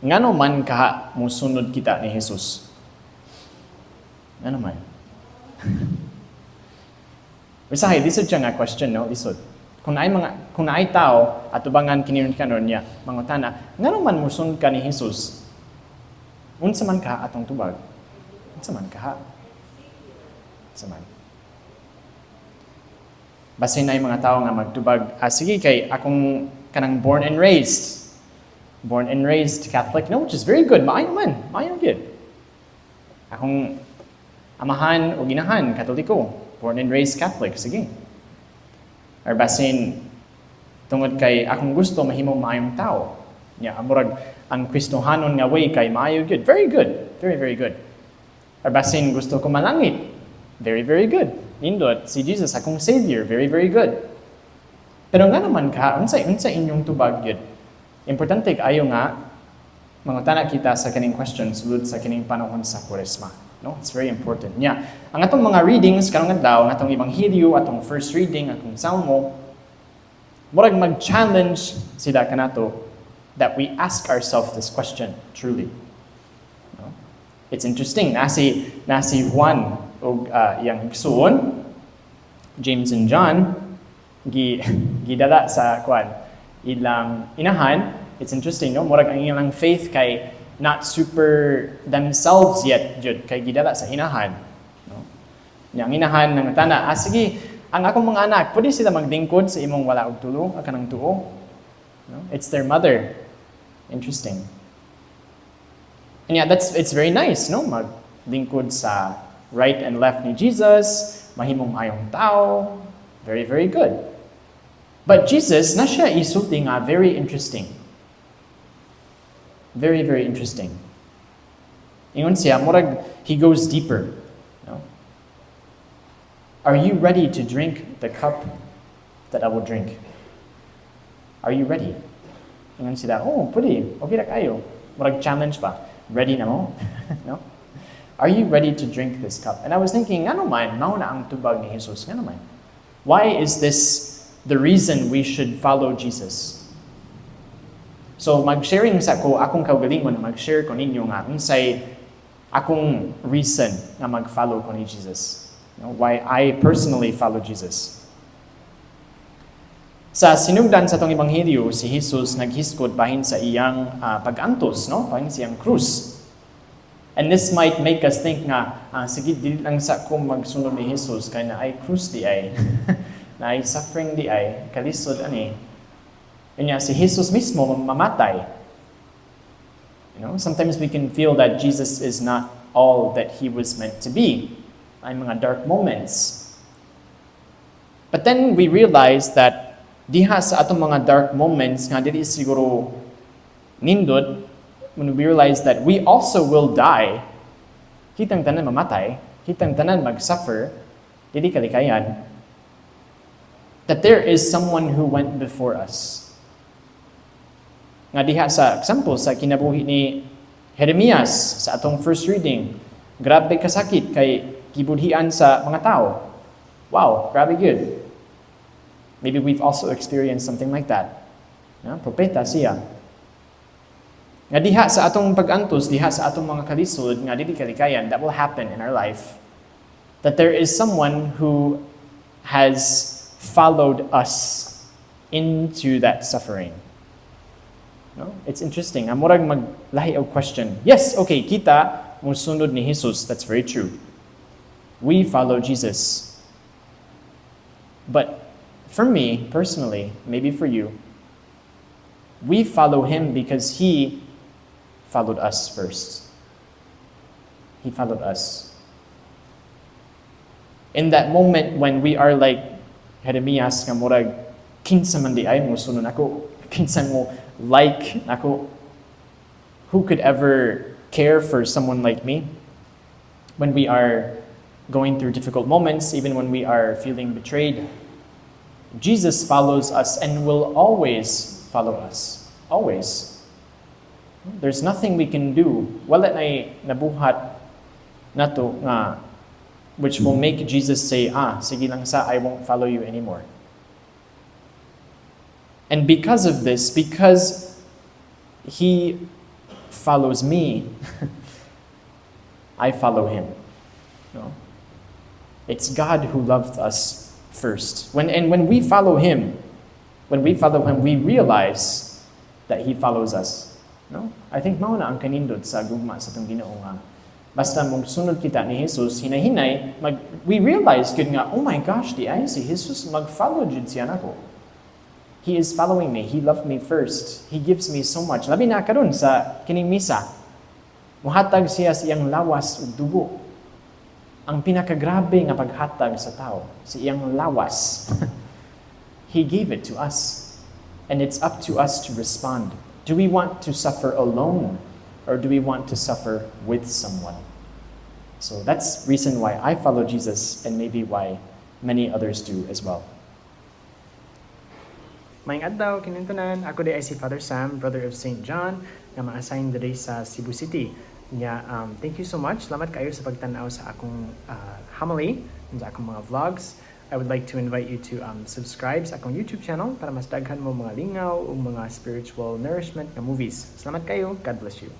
Ngano man kaha mosunod kita ni Jesus? Ngano man? Usahay, lisod siya nga question, no? Lisod. Kung naay tao atubangan kini karon niya, mangutana, "Ngano man mosunod ka ni Jesus?" Unsa man ka atong tubag? Unsa man kaha? Unsa man? Basin naay mga tao nga magtubag, "Ah, sige, kay akong kanang born and raised. Born and raised Catholic," no, which is very good. Maayo man. Maayo gyud. "Akong amahan o ginahan, Katoliko. Born and raised Catholic, sige." Or basin, "Tungod kay akong gusto mahimong maayong tao. Ya, murag ang Kristohanon nga way kay maayo gyud." Very good. Very, very good. Or basin, "Gusto ko malangit." Very, very good. "Nindot, si Jesus akong Savior." Very, very good. Pero ngano man ka, unsa inyong tubag gyud? Importante kaayo nga mangutana kita sa kining question sulod sa kining panahon sa Kuresma. No? It's very important. Nya, ang atong mga readings karong adlaw, ang atong ebanghelyo, atong first reading, atong salmo, murag mag-challenge sila kanato that we ask ourselves this question truly. No? It's interesting, nasi Juan ug iyang igsuon, James and John, gidala sa kwan ilang inahan. It's interesting, no? Murag ang ilang faith kay not super themselves yet jud kay gidala sa inahan, no? Nya ang inahan nangutana, "Ah, sige, ang akong mga anak, pwede sila maglingkod sa imong wala og tulo, ang kanang tuo?" No? It's their mother. Interesting. And yeah, that's it's very nice, no? Maglingkod sa right and left ni Jesus, mahimong maayong tao. Very, very good. But Jesus, na siya isulti nga very interesting. Very, very interesting. Ingon siya, murag, he goes deeper. No? "Are you ready to drink the cup that I will drink? Are you ready?" Ingon sila, "Oh, pwede. Okay na kayo." Murag challenge ba? Ready na mo? No? "Are you ready to drink this cup?" And I was thinking, ngano man, mao na ang tubag ni Jesus? Ngano man? Why is this the reason we should follow Jesus? So mag-sharing sa ko akong kaugalingon, mag-share ko ninyo nga unsay akong reason nga mag-follow ko ni Jesus. Why I personally follow Jesus. Sa sinugdan sa atong ebanghelyo, si Jesus naghisgot bahin sa iyang pag-antos, no? Bahin sa iyang krus. And this might make us think nga, "Ah, sige, dili lang sa ko magsunod ni Jesus kay naay krus diay, naay suffering diay, kalisod ani." Kanya si Jesus mismo mamatay. Sometimes we can feel that Jesus is not all that he was meant to be. May mga dark moments. But then we realize that diha sa atong mga dark moments nga dili siguro nindot, when we realize that we also will die, kitang tanan mamatay, kitang tanan mag-suffer, dili kalikayan, that there is someone who went before us. Nga diha sa example sa kinabuhi ni Jeremias sa atong first reading, grabe kasakit kay gibudhian sa mga tao. Wow, grabe gyud. Maybe we've also experienced something like that. No? Propeta siya. Nga diha sa atong pag-antos, diha sa atong mga kalisod, nga dili kalikayan, that will happen in our life. That there is someone who has followed us into that suffering. No? It's interesting. Ang murag maglahi og question. Yes, okay, kita musunod ni Jesus. That's very true. We follow Jesus. But for me, personally, maybe for you, we follow him because he followed us first. He followed us. In that moment when we are like Jeremias nga murag kinsa man diay mo sunod nako, kinsa mo like nako, who could ever care for someone like me? When we are going through difficult moments, even when we are feeling betrayed, Jesus follows us and will always follow us. Always. There's nothing we can do. Wala na nabuhat nato nga which will make Jesus say, "Ah, sige lang sa, I won't follow you anymore." And because of this, because he followed us, follows me. I follow him. No? It's God who loved us first. And when we follow him, when we follow him, we realize that he follows us. No? I think mao na ang kanindot sa gugma sa atong Ginoo nga basta mong sunod kita ni Jesus, hinay-hinay, we realize gud nga, "Oh my gosh, diay si Jesus mag-follow jud siya nako. He is following me. He loved me first. He gives me so much." Labi na karon sa kining misa. Muhatag siya sa iyang lawas ug dugo. Ang pinakagrabe nga paghatag sa tao, sa iyang lawas. He gave it to us. And it's up to us to respond. Do we want to suffer alone or do we want to suffer with someone? So that's reason why I follow Jesus and maybe why many others do as well. Maayong adlaw, kinintunan. Ako diay si Father Sam, brother of St. John, nga ma-assign diri sa Cebu City. Nya, thank you so much. Salamat kayo sa pagtanaw sa akong homily, sa akong mga vlogs. I would like to invite you to subscribe sa akong YouTube channel para mas daghan mo mga lingaw o mga spiritual nourishment nga movies. Salamat kayo. God bless you.